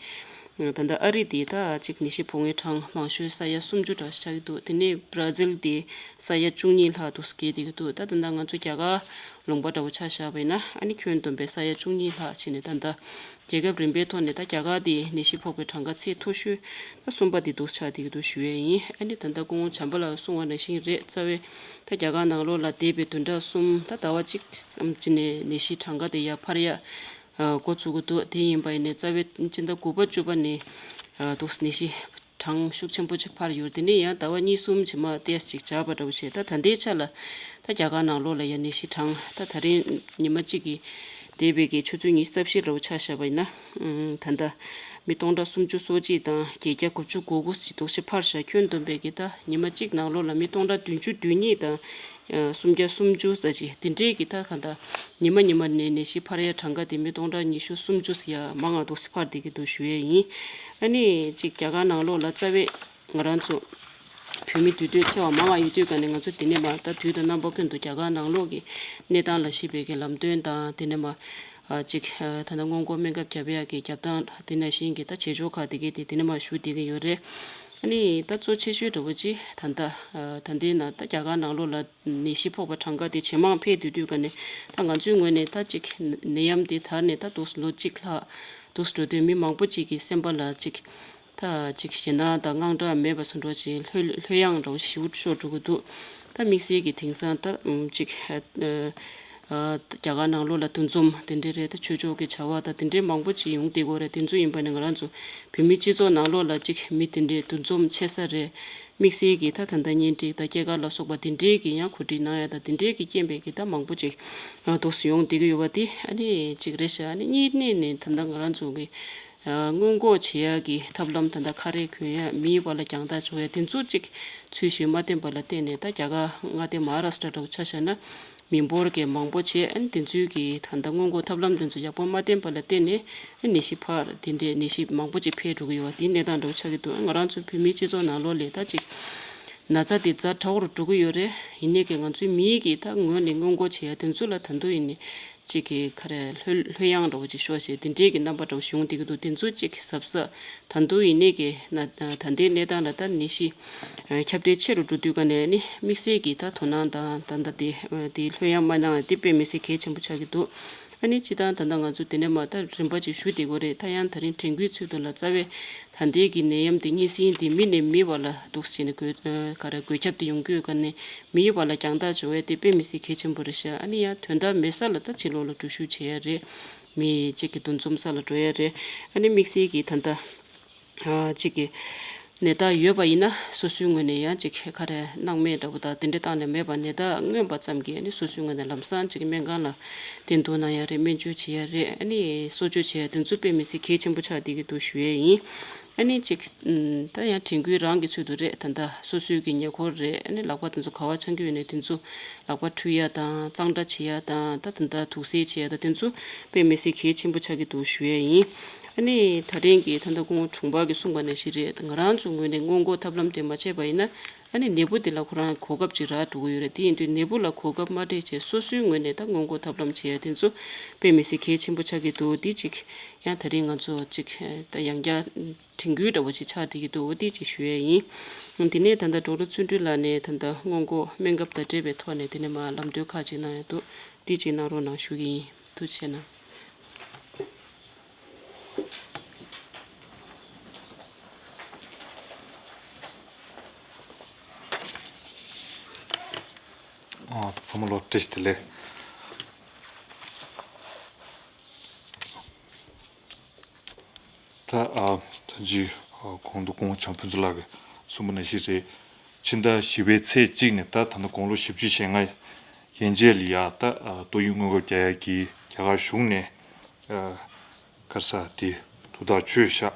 ད་ལྟ་ཨ་རི་དེ་ད་ཅིག་ནད་གཞི་ཕོག་མཁན་གྲངས་མང་ཤོས་ས་ཡ་སུམ་ཅུ་འདྲ་ཞིག་ཆགས་ཀྱི་འདུག་དེ་ནས་བར་ཛིལ་དེ་ས་ཡ་བཅུ་གཉིས་ལྷག་འདུག་སྐྱེས་བསྡད་ཀྱི་འདུག་ད་ད་ལྟ་ང་ཚོ་རྒྱ་གར་ལུང་པ་འདྲ་བོ་ཆ་བཞག་པ་ཡིན་ན་ཨ་ནི་ཁྱོན་བསྡོམས་པས་ས་ཡ་བཅུ་གཉིས་ལྷག་ཕྱིན་ནས་ད་ལྟ་རྒྱལ་ཁབ་རིམ་པའི་ཐོག་ནས་ད་རྒྱ་གར་དེ་ནད་གཞི་ཕོག་པའི་གྲངས་ཀ་ཚད་མཐོ་ཤོས་ད་གསུམ་པ་དེ་འདུག་ཆགས་བསྡད་ཀྱི་འདུག་ཞུ་ཡས་ཡིན། ཨ་ནི་ད་ལྟ་སྐུ་ངོ་བྱམས་པ་ལགས་གསུངས་པ་ནང་བཞིན་རེད། རྩ་བའི་ད་རྒྱ་གར་ནང་ལོགས་ལ་འདས་པའི་བདུན་ཕྲག་གསུམ་ད་ཟླ་བ་གཅིག་ཙམ་ཅིག་ནས་ནད་གཞི་གྲངས་ཀ་དེ་ཡར་འཕར་ཡ་ཨ། འགོ་ཚུགས་ཀྱི་འདུག་དེ་ཡིན་པ་ཡིན་ནའི་རྩ་བའི་སྤྱི་ཟླ་དགུ་པ་བཅུ་པ་ནས་ཨ། འདུག་ནད་གཞི་གྲངས་ཤུགས་ཆེན་པོ་ཅིག་འཕར་ཡོད། དེ་ནས་ཡང་ཟླ་བ་གཉིས་གསུམ་ཕྱི་མ་ཏོག་ཙམ་ཅིག་འཇགས་པ་འདྲ་བོ་བྱས། ད་ད་ལྟའི་ཆ་ལ་ད་རྒྱ་གར་ནང་ལོགས་ལ་ཡང་ནད་གཞི་གྲངས་ད་ད་རིང་ཉི་མ་གཅིག་གི་འདས་པའི་གི་ཆུ་ཚོད་ཉི་ཤུ་རྩ་བཞི་འདྲ་བོ་ཆ་བཞག་པ་ཡིན་ན་ཨ། ད་ལྟ་མི་སྟོང་ཕྲག་སུམ་ཅུ་སོ་གཅིག་དང་བརྒྱད་བརྒྱ་དགུ་བཅུ་གོ་དགུ་ཞིག་འདུག་ཕར་བཞག་ཁྱོན་བསྡོམས་པའི་གི་ད་ཉི་མ་གཅིག་ནང་ལོགས་ལ་མི་སྟོང་ཕྲག་བདུན་ཅུ་དོན་གཉིས་དང་། ཨ། སུམ་བརྒྱ་སུམ་ཅུ་ཙམ་ཅིག་དེ་འདྲའི་གི་ད་གང་ལྟར་ཉི་མ་ཉི་མ་ནས་ནད་གཞི་འཕར་ཡ་གྲངས་ཀ་དེ་མི་སྟོང་ཕྲག་ཉི་ཤུ་སུམ་ཅུ་ཙམ་ཡར་མང་ང་འདུག་སེ་འཕར་བསྡད་ཀྱི་འདུག་ཞུ་ཡས་ཡིན། ཨ་ནི་ཅིག་རྒྱ་གར་ནང་ལོགས་ལ་རྩ་བའི་ང་རང་ཚོ་བོད་མི་འདུས་སྡོད་ཆེ་བ་མང་ང་ཡོད་དུས་ག་ནས་ང་ཚོ་དེ་ནས་མར་ད་དུས་དང་རྣམ་པ་ཀུན་ཏུ་རྒྱ་གར་ནང་ལོགས་ཀྱི་གནས་སྟངས་ལ་གཞིགས་པའི་གི་ལམ་སྟོན་དང་། དེ་ནས་མར་ཨ། ཅིག་ཨ། ད་ལྟ་སྔོན་འགོག་སྨན་ཁབ་བརྒྱབ་ཡག་གི་རྒྱབ་སྟངས་དེ་ནང་བཞིན་གྱི་ད་བྱེད་ཕྱོགས་ཁག་དེ་གའི་དེ་དེ་ནས་མར་ཞུ་བསྡད་ཀྱི་ཡོད་རེད། ཨ་ནི་ད་གཙོ་ཆེ་ཤོས་འདྲ་བོ་ཅིག་ད་ལྟ་ཨ། ད་ལྟའི་ནང་ད་རྒྱ་གར་ནང་ལོགས་ལ་ནད་གཞི་ཕོག་པ་གྲངས་ཀ་དེ་ཇེ་མང་འཕེལ་སྡོད་དུས་ག་ནས་ད་ང་ཚོའི་ངོས་ནས་ད་ཅིག་ནད་ཡམས་དེ་དར་ནས་ད་དུང་ལོ་གཅིག་ལྷག་འདུག་སེ་འགྲོ་དུས་མི་མང་པོ་ཅིག་གི་སེམས་པ་ལ་ཅིག་ད་ཅིག་ཞེད་སྣང་དང་དངངས་སྐྲག་མེད་པ་བཟོ་འདྲ་ཅིག་ལྷོད་ལྷོད་ཡངས་འདྲ་བོ་ཞེ་པོ་ཤོར་འགྲོ་གི་འདུག་ད་དམིགས་བསལ་གྱི་དེང་སང་ད་ཨམ་ཅིག་ཨ། ཨ། རྒྱ་གར་ནང་ལོགས་ལ་འདུ་འཛོམས་དེ་འདྲ་རེད། ད་ཆོས་ཕྱོགས་ཀྱི་བྱ་བ་དང་དེ་འདྲའི་མང་པོ་ཅིག་ཡོང་བསྡད་ཀྱི་ཡོད་རེད། དེ་ཚོ་ཡིན་པ་ནི་ང་རང་ཚོ་བོད་མིའི་སྤྱི་ཚོགས་ནང་ལོགས་ལ་ཅིག་མི་དེ་འདྲའི་འདུ་འཛོམས་ཆེ་ས་རེད། དམིགས་བསལ་གྱི་ད་ད་ལྟ་གཉེན་སྒྲིག་དང་སྐྱེས་སྐར་ལ་སོགས་པ་དེ་འདྲའི་གི་ཡང་གོ་སྒྲིག་གནང་ཡ་དང་དེ་འདྲའི་གི་རྐྱེན་པས་གི་ད་མང་པོ་ཅིག་ཨ། འདུག་སེ་ཡོང་བསྡད་ཀྱི་ཡོད་པ་དེ་ཨ་ནི་ཅིག་རེད་ཤག་ཨ་ནི་གཉིས་ནས་ནི་ད་ལྟ་ང་རང་ཚོ་གི་ཨ། སྔོན་འགོག་བྱེད་ཡག་གི་ཐབས་ལམ་ད་ལྟ་ཁ་རས་གོན་ཡ་མིའི་བར་ལ་རྒྱང་ཐག་འཇོག་ཡ་དེ་ཚོ་ཅིག་ཚུལ་བཞིན་མ་བསྟེན་པ་ལ་བརྟེན་ནས། ད་རྒྱ་གར་མངའ་སྡེ་མ་ཧཱ་རཱ་ཤི་ཊ་འདྲ་བོ་ཆ་བཞག་ན་མི་འབོར་གྱི་མང་པོ་བྱས། ཨ་ནི་དེ་ཚོའི་གི་ད་ལྟ་སྔོན་འགོག་ཐབས་ལམ་དེ་ཚོ་ཡག་པོ་མ་བསྟེན་པ་ལ་བརྟེན་ནས་ཨ་ནད་གཞི་འཕར་དེ་འདྲའི་ནད་གཞི་མང་པོ་ཅིག་འཕེལ་འགྲོ་གི་ཡོད་པ་དེའི་གནས་སྟངས་འདྲ་བོ་ཆགས་ཀྱི་འདུག་ང་རང་ཚོ་བོད་མིའི་སྤྱི་ཚོགས་ནང་ལོགས་ལ་ད་ཅིག་ན་ཚ་དེ་ཛ་དྲག་པོ་རུ་འགྲོ་གི་ཡོད་རེད། ཡིན་ནའི་གི་ང་ཚོའི་མིའི་གི་ད་ངོས་ནས་སྔོན་འགོག་བྱེད་ཡ་དེ་ཚོ་ལ་ད་དུང་ཡིན་ནའི་ཅིག་གི་ག་རེ་ལྷོད་ལྷོད་ཡངས་འདྲ་བོ་ཅིག་ཤོར་བྱས་དེ་འདྲའི་གི་རྣམ་པ་འདྲ་བོ་ཞིག་ཡོང་བསྡད་ཀྱི་འདུག་དེ་ཚོ་ཅིག་གཟབ་གཟབ། ད་དུང་ཡིན་ནའི་གི་ན་ད་ལྟའི་གནས་སྟངས་ལ་ད་ནད་གཞི་ཁྱབ་གདལ་ཆེ་རུ་འགྲོ་དུས་ག་ནས་ནི་དམིགས་བསལ་གྱི་ད་དོ་སྣང་དང་ད་ལྟ་དེ་དེ་ལྷོད་ཡངས་མ་གནང་ཡ་དེ་དཔེ་མི་སྲིད་གལ་ཆེན་པོ་ཆགས་ཀྱི་འདུག་ཨ་ནི་སྤྱིར་བཏང་ད་ལྟ་ང་ཚོ་དེ་ནས་མར་ད་རིམ་པ་ཅིག་ཞུ་བསྡད་ཀྱི་ཡོད་རེད། ད་ཡང་ད་རིང་དྲན་སྐུལ་ཚུལ་དུ་ལ་རྩ་བའི་ད་ལྟའི་གི་ནད་ཡམས་དེ་གཉན་སྲིན་དེ་མི་ནས་མི་བར་ལ་འདུག་སེ་བྱས་ནས་འགོས་ག་རེ་འགོས་ཁྱབ་དེ་ཡོང་གི་ཡོད་ག་ནས། མིའི་བར་ལ་རྒྱང་ཐག་འཇོག་ཡས་དེ་དཔེ་མི་སྲིད་གལ་ཆེན་པོ་རེད་ཤག་ཨ་ནི་ཡང་དོན་དག་མེད་ས་ལ་ད་ཕྱི་ལོགས་ལ་འགྲུལ་བཞུད་བྱེད་ཡ་རེད། མི་གཅིག་གི་འདུ་འཛོམས་ས་ལ་འགྲོ་ཡ་རེད། ཨ་ནི་དམིགས་བསལ་གྱི་ད་ལྟ་ཨ་གཅིག་གི་ནད་རྟགས་ཡོད་པ་ཡིན་ན་སོ་སོའི་ངོས་ནས་ཡང་གཅིག་ག་རེ་སྣང་མེད་འདྲ་པོ་དང་དེ་འདྲ་བཏང་ནས་མེད་པ། ནད་རྟགས་མངོན་པ་ཙམ་གྱིས་ཨ་ནི་སོ་སོའི་ངོས་ནས་ལམ་སང་གཅིག་སྨན་ཁང་ལ་བསྟེན་གཏོང་གནང་ཡ་རེད། སྨན་བཅོས་བྱེད་ཡ་རེད། ཨ་ནི་གསོ་བཅོས་བྱེད་ཡ་དེ་ཚོ་དཔེ་མི་སྲིད་གལ་ཆེན་པོ་ཆགས་བསྡད་ཀྱི་འདུག་ཞུ་ཡས་ཡིན། ཨ་ནི་གཅིག་ཨུམ། ད་ཡང་དྲན་སྐུལ་རང་གི་ཚུལ་དུ་རེད། ད་ལྟ་སོ་སོའི་གི་ཉེ་འཁོར་རེད། ཨ་ནི་ལག་པ་དེ་ཚོ་ག་བ་འཆང་གི་ཡོད་ནའི་དེ་ཚོ་ལག་པ་འཁྲུ་ཡ་དང་གཙང་སྦྲ་བྱེད་ཡ་དང་། ད་ད་ལྟ་དུག་སེལ་བྱེད་ཡ་དང་དེ་ཚོ་དཔེ་མི་སྲིད་གལ་ཆེན་པོ་ཆགས་ཀྱི་འདུག་ཞུ་ཡ་ཡིན། ཨ་ནི་ད་རིང་གི་ད་ལྟ་སྐུ་ངོ་དྲུང་འཕར་གྱིས་གསུངས་པ་ནང་བཞིན་རེད། ང་རང་ཚོ་ངོས་ནས་སྔོན་འགོག་ཐབས་ལམ་དེ་མ་བྱས་པ་ཡིན་ན། ཨ་ནི་ནད་འབུ་དེ་ལ་ཁོ་རང་གོ་སྐབས་ཅིག་རག་འགྲོ་གི་ཡོད་རེད། དེ་ཡིན་དུས་ནད་འབུ་ལ་གོ་སྐབས་མ་སྤྲད་བྱས་སོ་སོའི་ངོས་ནས་ད་སྔོན་འགོག་ཐབས་ལམ་བྱེད་ཡ་དེ་ཚོ་དཔེ་མི་སྲིད་གལ་ཆེན་པོ་ཆགས་ཀྱི་འདུག་དེ་གཅིག་ཡང་ད་རིང་ང་ཚོ་གཅིག་ད་ཡང་བསྐྱར་དྲན་སྐུལ་འདྲ་བོ་ཅིག་ཆགས་བསྡད་ཀྱི་འདུག་འོ་དེ་ཅིག་ཞུ་ཡས་ཡིན། དེ་ནས་ད་ལྟ་ཌོག་ཊར་བརྩོན་འགྲུས་ལགས་ནས་ད་ལྟ་སྔོན་འགོག་སྨན་ཁབ་དང་འབྲེལ་བའི་ཐོག་ནས་དེ་ནས་མར་ལམ་སྟོན་ཁག་ཅིག་གནང་ཡ་འདུག་དེ་ཅིག་གནང་རོགས་གནང་ཞུ་གི་ཡིན། ཐུགས་རྗེ་གནང་། ཨ། ཚང་མ་ལོ་བཀྲ་ཤིས་བདེ་ལེགས། ད་ཨ་ད་ཅི་ཨ་གོང་དུ་སྐུ་ངོ་བྱམས་ཕུན་ཚོགས་ལགས་ཀྱིས་གསུངས་པ་ནང་བཞིན་རེད། ཕྱི་ཟླ་བཞི་པའི་ཚེས་གཅིག་ནས་ད་ད་ལྟ་དགུང་ལོ་བཞི་བཅུ་ཞེ་ལྔ་ཡན་ཆད་ལ་ཡ་ད་ཨ་ཏོག་དབྱིབས་སྔོན་འགོག་རྒྱག་ཡ་གི་རྒྱ་གར་གཞུང་ནས་ཨ་ག་རེ་ཟེར་དེ་དུས་ཐག་ཆོད་ཤག་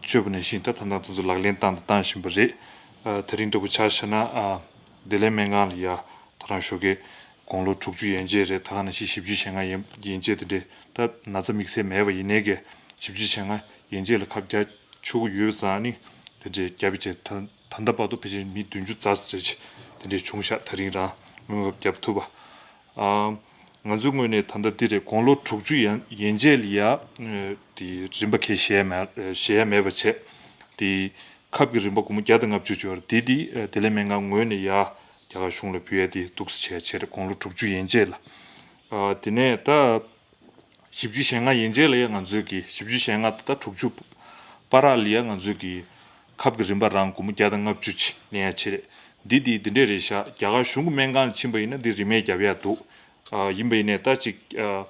ཆོད་པ་ནང་བཞིན་ད་ད་ལྟ་དེ་ཚོ་ལག་ལེན་བསྟར་དང་བསྟར་བཞིན་པ་རེད། ཨ་དེ་རིང་འདྲ་པོ་ཆ་བཞག་ན་ཨ་བདེ་ལེགས་སྨན་ཁང་ལ་ཡ་ད་རང་ཞོགས་ཀས་དགུང་ལོ་དྲུག་ཅུ་ཡན་ཆད་རེད། ད་ག་ནང་བཞིན་བཞི་བཅུ་ཞེ་ལྔ་ཡན་ཡན་ཆད་དེ་འདྲས། ད་ན་ཚ་དམིགས་བསལ་མེད་པ་ཡིན་ནའི་གི་བཞི་བཅུ་ཞེ་ལྔ་ཡན་ཆད་ལ་ཁབ་རྒྱག་ཆོག་གི་ཡོད་ཙང་ནི་དེ་འདྲས་རྒྱབ་བྱས་ད་ད་ལྟ་བར་དུ་ཕལ་ཆེར་མི་བདུན་ཅུ་རྩ་ཙམ་དེ་འདྲས་བྱུང་ཤག་ད་རིང་རང་སྔོན་ཁབ་རྒྱབ་ཐུབ་པ། ཨ་ང་ཚོའི་ངོས་ནས་ད་ལྟ་འདི་རེད། དགུང་ལོ་དྲུག་ཅུ་ཡན་ཡན་ཆད་ལ་ཡ་དེ་རིན་པ་ཁས་བཞེས་མེད་བཞེས་མེད་པ་བྱས། དེ་ཁབ་ཀྱི་རིན་པ་སྒོར་མོ་བརྒྱ་དང་ལྔ་བཅུ་ཅིག་ཡོད་རེད། དེ་དེ་བདེ་ལེགས་སྨན་ཁང་ངོས་ནས་ཡ་རྒྱ་གར་གཞུང་ལ་ཕུལ་ཡ་དེ་འདུག་སེ་བྱས་བྱས་རེད། དགུང་ལོ་དྲུག་ཅུ་ཡན་ཆད་ལ། ཨ་དེ་ནས་ད་བཞི་བཅུ་ཞེ་ལྔ་ཡན་ཆད་ལ་ཡ་ང་ཚོས་ཀྱི་བཞི་བཅུ་ཞེ་ལྔ་ད་ལྟ་དྲུག་ཅུ་བར་ལ་ཡ་ང་ཚོས་ཀྱི་ཁབ་ཀྱི་རིན་པ་རང་སྒོར་མོ་བརྒྱ་དང་ལྔ་བཅུ་ཅིག་ལེན་ཡ་བྱས་རེད། འདི་དེ་འདི་འདྲས་རེད་ཤག་རྒྱ་གར་གཞུང་གི་སྨན་ཁང་ལ་ཕྱིན་པ་ཡིན་ན་འདི་རིན་མེད་རྒྱབ་ཡ་འདུག་ཨ་ཡིན་པ་ཡིན་ནའི་ད་ཅིག་ཨ་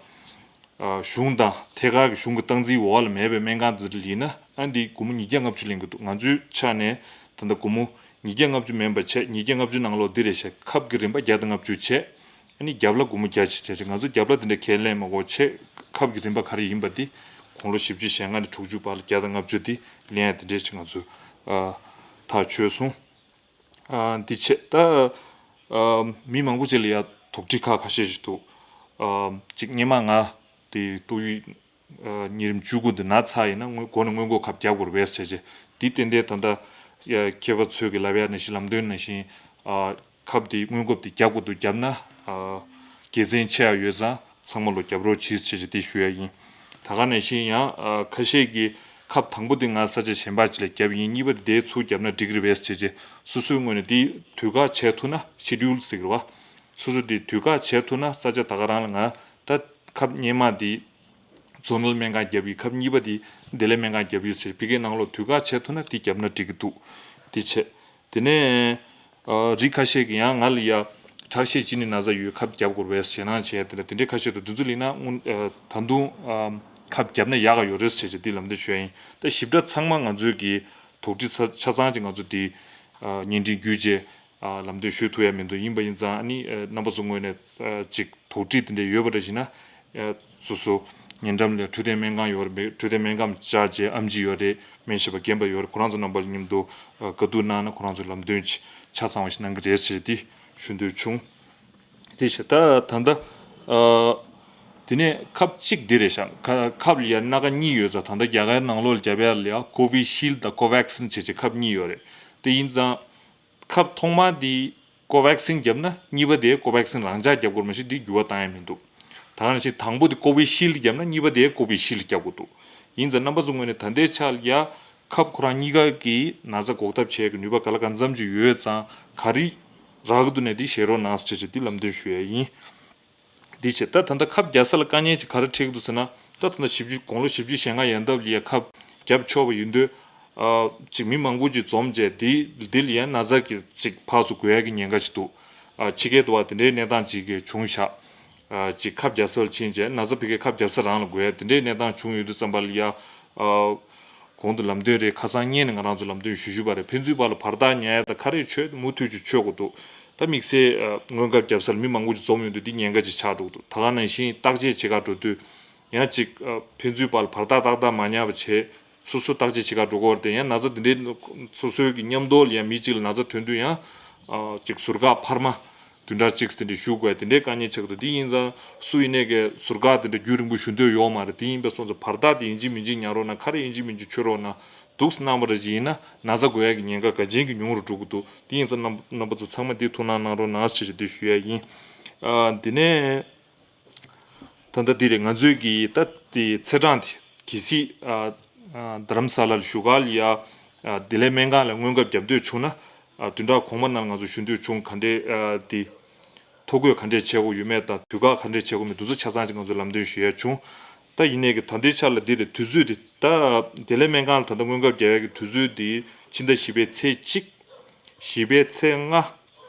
ཨ་གཞུང་དང་ཐད་ཀར་གྱི་གཞུང་གི་སྟངས་འཛིན་འོག་ལ་མེད་པའི་སྨན་ཁང་དེ་ལ་ཡིན་ན་ཨ་འདི་སྒོར་མོ་ཉིས་བརྒྱ་ལྔ་བཅུ་ལེན་གྱི་འདུག་ང་ཚོའི་ཆ་ནས་ད་ལྟ་སྒོར་མོ་ཉིས་བརྒྱ་ལྔ་བཅུ་མིན་པ་བྱས། ཉིས་བརྒྱ་ལྔ་བཅུ་ནང་ལོགས་འདི་རེད་བྱས། ཁབ་ཀྱི་རིན་པ་བརྒྱ་དང་ལྔ་བཅུ་བྱས། ཨ་ནི་རྒྱབ་ལ་སྒོར་མོ་བརྒྱ་ཅིག་བྱས་བྱས། ང་ཚོ་རྒྱབ་ལ་དེ་འདྲ་ཁས་ལེན་མ་དགོས་བྱས། ཁབ་ཀྱི་རིན་པ་ག་རེ་ཡིན་པ་འདི་དགུང་ལོ་བཞི་བཅུ་ཞེ་ལྔ་ནས་དྲུག་ཅུ་བར་ལ་བརྒྱ་དང་ལྔ་བཅུ་འདི་ལེན་ཡ་དེ་འདྲས་ཅིག་ང་ཚོ་ཨ་ཐག་ཆོད་སོང་། ཨ་འདི་བྱས་ད་ཨ་མི་མང་པོ་ཅིག་ལ་ཡ་དོགས་འདྲི་ཁག་ཁ་ཤས་ཤིག་འདུག་ཨ་ཅིག་སྔོན་མ་ང་དེ་ཏོག་དབྱིབས་ཨ་གཉན་རིམས་བཅུ་དགུ་འདི་ན་ཚར་ཡིན་ན་སྔོན་འགོ་ནས་སྔོན་འགོག་ཁབ་རྒྱག་དགོས་རེད་པས་ཟེར་བྱས། འདི་ཏན་ཏན་ད་ལྟ་ཡ་མཁས་པ་ཚོས་ཀྱི་ལབ་ཡ་ནང་བཞིན་ལམ་སྟོན་ནང་བཞིན་ཨ་ཁབ་འདི་སྔོན་འགོག་འདི་རྒྱག་དགོས་འདུག་རྒྱབ་ན་ཨ་དགེ་མཚན་ཆེ་ཡ་ཡོད་ཙང་ཚང་མ་ལོ་རྒྱབ་རོགས་གྱིས་ཟེར་བྱས་འདི་ཞུ་ཡ་ཡིན། ད་ག་ནང་བཞིན་ཡང་ཨ་ཁ་ཤས་ཀྱིས་ཁབ་དང་པོ་འདི་ང་ས་ཆ་གཞན་པ་ཅིག་ལ་རྒྱབ་ཡིན། གཉིས་པ་འདི་དེ་ཚུར་རྒྱབ་ན་འགྲིག་གི་རེད་པས་ཟེར་བྱས། སོ་སོའི་ངོས་ནས་འདི་དུས་བཀག་བྱས་ཐུབ་ན་ཤེ་ཌིའུལ་ཟེར་གི་རེད་བ། སོ་སོ་འདི་དུས་བཀག་བྱས་ཐུབ་ན་ས་ཆ་ད་ག་རང་ལ་ང་ད་ཁབ་སྔོན་མ་འདི་ཛོ་ནལ་སྨན་ཁང་བརྒྱབ་ཡིན། ཁབ་གཉིས་པ་འདི་བདེ་ལེགས་སྨན་ཁང་བརྒྱབ་ཡིན་ཟེར། ཕ་གིའི་ནང་ལོགས་དུས་བཀག་བྱས་ཐུབ་ན་འདི་བརྒྱབ་ན་འགྲིག་གི་འདུག་འདི་བྱས། དེ་ནས་ཨ་རིགས་ཁ་ཤས་ཀྱིས་ཡང་ང་ལ་ཡ་ཁྲག་ཤེད་ཅི་ནས་ན་ཚ་ཡོད། ཁབ་བརྒྱབ་དགོས་རེད་པས་ཟེར་ཞེད་སྣང་བྱས། དེ་འདྲ་དེ་འདྲའི་ཁ་ཤས་འདུག་དེ་ཚོ་ལ་ཡིན་ན་སྔོན་ཨ་ད་དུང་ཨ་ཁབ་བརྒྱབ་ན་ཡག་ག་ཡོད་རེད་ཟེར་བྱས་འདི་ལམ་སྟོན་ཞུ་ཡ་ཡིན། ད་ཞིབ་ཕྲ་ཚང་མ་ང་ཚོས་ཀྱི་དོགས་འདྲི་ཆ་ཆ་ཚང་ཅིག་ང་ཚོ་འདི་ཨ་བརྙན་འཕྲིན་བརྒྱུད་བྱས་ཨ་ལམ་སྟོན་ཞུ་ཐུབ་ཡ་མི་འདུག་ཡིན་པ་ཡིན་ཙང་ཨ་ནི་ཨ་རྣམ་པ་ཚོ་ངོས་ནས་ཨ་ཅིག་དོགས་འདྲི་དེ་འདྲ་ཡོད་པ་འདྲ་ཞིག་ན། ཨ་སོ་སོ་ཉེ་འགྲམ་ལ་འཕྲོད་བསྟེན་སྨན་ཁང་ཡོད་རེད་པས། འཕྲོད་བསྟེན་སྨན་ཁང་བཅར་བྱས་ཨེམ་ཆི་ཡོད་རེད། སྨན་ཞབས་པ་རྒན་པ་ཡོད་རེད། ཁོ་རང་ཚོ་རྣམ་པ་ལ་མཉམ་དུ་ཨ་བཀའ་བསྡུར་གནང་ན་ཁོ་རང་ཚོས་ལམ་སྟོན་ཆ་ཆ་ཚང་བ་ཞིག་གནང་གི་རེད་ཟེར་དེ་ཞུ་འདོད་བྱུང་། དེ་བྱས་ད་ད་ལྟ་ཨ་དེ་ནས་ཁབ་གཅིག་འདི་རེད་ཤག་ཁ་ཁབ་ལ་ཡ་སྣ་ཁ་གཉིས་ཡོད་ཙང་། ད་ལྟ་རྒྱ་གར་ནང་ལོགས་ལ་རྒྱབ་ཡ་ལ་ཡ་ཀོ་བི་ཤིལ་དང་ཀོ་ཝེག་སིན་བྱས་བྱས་ཁབ་གཉིས་ཡོད་རེད། དེ་ཡིན་ཙང་། ཁབ་ཐོག་མ་དེ་ཀོ་ཝེག་སིན་བརྒྱབ་ན་གཉིས་པ་དེ་ཀོ་ཝེག་སིན་རང་འཇགས་བརྒྱབ་དགོས་རེད། མ་གཞི་དེ་འགྱུར་བ་བཏང་ཡ་མི་འདུག་ད་ག་ནང་བཞིན་དང་པོ་དེ་ཀོ་བི་ཤིལ་བརྒྱབ་ན་གཉིས་པ་དེ་ཀོ་བི་ཤིལ་བརྒྱབ་དགོས་འདུག་ཡིན་ཙང་རྣམ་པ་ཚོ་ངོས་ནས་ད་ལྟའི་ཆ་ལ་ཡ་ཁབ་ཁོ་རང་གཉིས་ཀ་གིས་ན་ཚ་འགོག་ཐབས་བྱེད་ཀྱི་ནུས་པ་ག་ལ་གང་འཚམ་ཅིག་ཡོད་ཙང་། ག་རེ་རག་གི་འདུག་ནས་དེ་བཤད་རོགས་གནང་ཟེར་བྱས་དེ་ལམ་སྟོན་ཞུ་ཡ་ཡིན། འདི་བྱས་ད་ད་ལྟ་ཁབ་རྒྱག་ས་ལ་དཀའ་ངལ་ཅིག་ག་རེ་འཕྲད་ཀྱི་འདུག་ཟེར་ན། ད་ད་ལྟ་བཞི་བཅུ་དགུང་ལོ་བཞི་བཅུ་ཞེ་ལྔ་ཡན་འདབས་ལ་ཡ་ཁབ་བརྒྱབ་ཆོག་པ་ཡིན་དུས། ཨ་ཅིག་མི་མང་པོ་ཅིག་འཛོམས་བྱས་འདི་འདི་ལ་ཡ་ན་ཚ་གི་ཅིག་ཕར་ཚུར་འགོས་ཡ་གི་ཉེན་ཁ་ཅིག་འདུག་ཨ་ཕྱི་རྒྱལ་དུ་བ་དེ་འདྲའི་གནས་སྟངས་ཅིག་གི་བྱུང་ཤག་ཨ་ཅིག་ཁབ་རྒྱག་ས་ལ་ཕྱིན་བྱས་ན་ཚ་ཕ་གིའི་ཁབ་རྒྱབ་ས་རང་ལ་འགོས་ཡ་དེ་འདྲའི་གནས་སྟངས་བྱུང་ཡོད་དུས་ཙམ་པ་ལ་ཡ། ཨ། གོང་དུ་ལམ་སྟོན་རེད། ཁ་སང་སྔོན་ནས་ང་རང་ཚོ་ལམ་སྟོན་ཞུ་ཞུས་པ་རེད། ཕན་ཚུན་བར་ལ་བར་ཐག་ཉར་ཡ་དང་ག་རེ་ཆོད་མུ་མཐུད་ཅིག་ཆོད་དགོས་འདུག་ད་དམིགས་བསལ་ཨ་སྔོན་ཁབ་བརྒྱབ་སར་མི་མང་པོ་ཅིག་འཛོམས་ཡོང་དུས་འདི་ཉེན་ཁ་ཅིག་ཆགས་འགྲོ་གི་འདུག་ད་ག་ནང་བཞིན་བརྟག་དཔྱད་བྱེད་གར་འགྲོ་དུས་ཡང་ཅིག་ཨ་ཕན་ཚུན་བར་ལ་བར་ཐག་ཏག་ཏག་མ་ཉར་བ་བྱས། སོ་སོ་བརྟག་དཔྱད་བྱེད་གར་འགྲོ་དགོས་པ་རེད་དེ། ཡང་ན་ཚ་དེ་འདྲའི་སོ་སོའི་གི་མཉམ་དུ་ལ་ཡང་མི་གཅིག་ལ་ན་ཚ་ཐོན་དུས་ཡང་ཨ་ཅིག་ཟུར་བཀག་འཕར་མ། བདུན་ཕྲག་གཅིག་དེ་འདྲའི་བཞུགས་དགོས་དེ་འདྲའི་དཀའ་ངལ་ཆགས་འདུག་དེ་ཡིན་ཙང་སུ་ཡིན་ནའི་གི་ཟུར་བཀག་དེ་འདྲ་རྒྱུན་རིང་པོ་ཞུ་འདོད་ཡོད་མ་རེད། དེ་ཡིན་པས་སོང་ཙང་བར་ཐག་དེ་ཡིན་གཅིག་མིན་གཅིག་ཉར་རོགས་གནང་། ག་རེ་ཡིན་གཅིག་མིན་གཅིག་མཆོད་རོགས་གནང་། འདུག་སེ་གནང་བ་རེད་ཅིག་ཡིན་ན་ན་ཚ་འགོས་ཡ་གི་ཉེན་ཁ་འགའ་ཅན་གྱི་ཉུང་རུ་འགྲོ་གི་འདུག་དེ་ཡིན་ཙང་རྣམ་རྣམ་པ་ཚོ་ཚང་མ་འདི་ཐུགས་སྣང་གནང་རོགས་གནང་ཞེས་འདི་ཞུ་ཡ་ཡིན། ཨ་དེ་ནས། ད་ལྟ་འདི་རེད། ང་ཚོའི་གི་ད་དེ་ཚེས་གྲངས་དེ་གལ་སྲིད་ཨ་ཨ་རྡ་རམ་ས་ལ་ལ་བཞུགས་སྒར་ལ་ཡ་ཨ་བདེ་ལེགས་སྨན་ཁང་ལ་སྔོན་ཁབ་བརྒྱབ་འདོད་བྱུང་ན། ཨ་བདུན་ཕྲག་གོང་མ་ནང་ང་ཚོ་ཞུ་འདོད་བྱུང་། ག་འདྲས་ཨ་དེ་ཐོ་འགོད་ག་འདྲས་བྱེད་དགོས་ཡོད་མེད་དང་། དུས་བཀག་ག་འདྲས་བྱེད་དགོས་མེད་དེ་ཚོ་ཆ་ཚང་ཅིག་ང་ཚོ་ལམ་སྟོན་ཞུ་ཡ་བྱུང་། ད་ཡིན་ནའི་གི་ད་ལྟའི་ཆ་ལ་འདི་རེད། དུས་ཚོད་དེ་ད་བདེ་ལེགས་སྨན་ཁང་ལ་ད་ལྟ་སྔོན་ཁབ་བརྒྱབ་ཡ་གི་དུས་ཚོད་དེ་ཕྱི་ཟླ་བཞི་པའི་ཚེས་གཅིག་བཞི་པའི་ཚེས་ལྔ།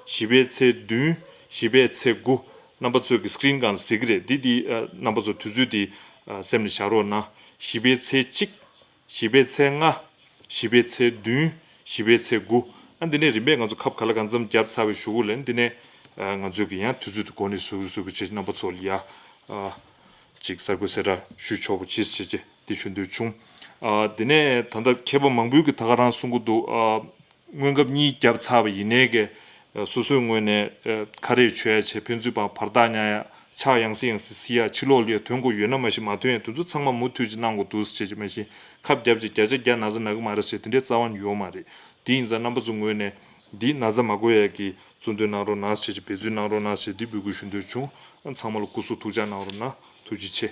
བཞི་པའི་ཚེས་བདུན། བཞི་པའི་ཚེས་དགུ། རྣམ་པ་ཚོས་ཀྱི་སི་ཀི་རིན་སྒང་ལ་གཟིགས་ཀྱི་རེད། འདི་འདི་ཨ་རྣམ་པ་ཚོ་དུས་ཚོད་འདི་ཨ་སེམས་ལ་བཞག་རོགས་གནང་། བཞི་པའི་ཚེས་གཅིག་བཞི་པའི་ཚེས་ལྔ། བཞི་པའི་ཚེས་བདུན། བཞི་པའི་ཚེས་དགུ། ཨ་འདི་ནས་རིམ་པས་ང་ཚོ་ཁབ་ག་ལ་གང་འཚམ་བརྒྱབ་ཚར་བའི་གཞུག་གུ་ལ་འདི་ནས་ཨ་ང་ཚོས་ཀྱི་ཡང་དུས་ཚོད་དེ་འགོར་ནས་བཟོ་གི་བཟོ་གི་བྱེད་རྣམ་པ་ཚོ་ལ་ཡ་ཨ་ཅིག་གསར་འགོད་གསལ་བསྒྲགས་ཞུས་ཆོག་པ་བྱེད་ཟེར་བྱས་འདི་ཞུ་འདོད་བྱུང་། ཨ་དེ་ནས་ད་ལྟ་མཁས་པ་མང་པོས་ཀྱི་ད་ག་རང་གསུང་གི་འདུག་ཨ་སྔོན་ཁབ་གཉིས་བརྒྱབ་ཚར་བ་ཡིན་ནའི་གི་སོ་སོའི་ངོས་ནས་ཁ་རས་མཆོད་ཡ་བྱས། ཕན་ཚུན་བར་བར་ཐག་ཉར་ཡ། ཕྱག་ཡང་སེ་ཡང་སེ་བསིལ་ཡ། ཕྱི་ལོགས་ལ་ཡ་ཐོན་དགོས་ཡོད་ན་མ་གཞི་མ་ཐོན་ཡ་དེ་ཚོ་ཚང་མ་མུ་མཐུད་ཅིག་གནང་དགོས་འདུག་ཟེར་བྱས་ཅིག་མ་གཞི་ཁབ་བརྒྱབ་ཅིག་བརྒྱ་ཆ་བརྒྱ་ན་ཚ་ན་གི་མ་རེད་ཟེར་དེ་འདྲའི་རྩ་བ་ནས་ཡོད་མ་རེད། དེ་ཡིན་ཙང་རྣམ་པ་ཚོ་ངོས་ནས་འདི་ན་ཚ་མ་འགོ་ཡ་གི་བརྩོན་འདོན་གནང་རོགས་གནང་ཟེར་བྱས་ཅིག་འབད་བརྩོན་གནང་རོགས་གནང་ཟེར་འདི་འབོད་སྐུལ་ཞུ་འདོད་བྱུང་། ཚང་མ་ལ་སྐུ་གཟུགས་ཐུགས་ཅག་གནང་རོགས་གནང་། ཐུགས་རྗེ་ཆེ།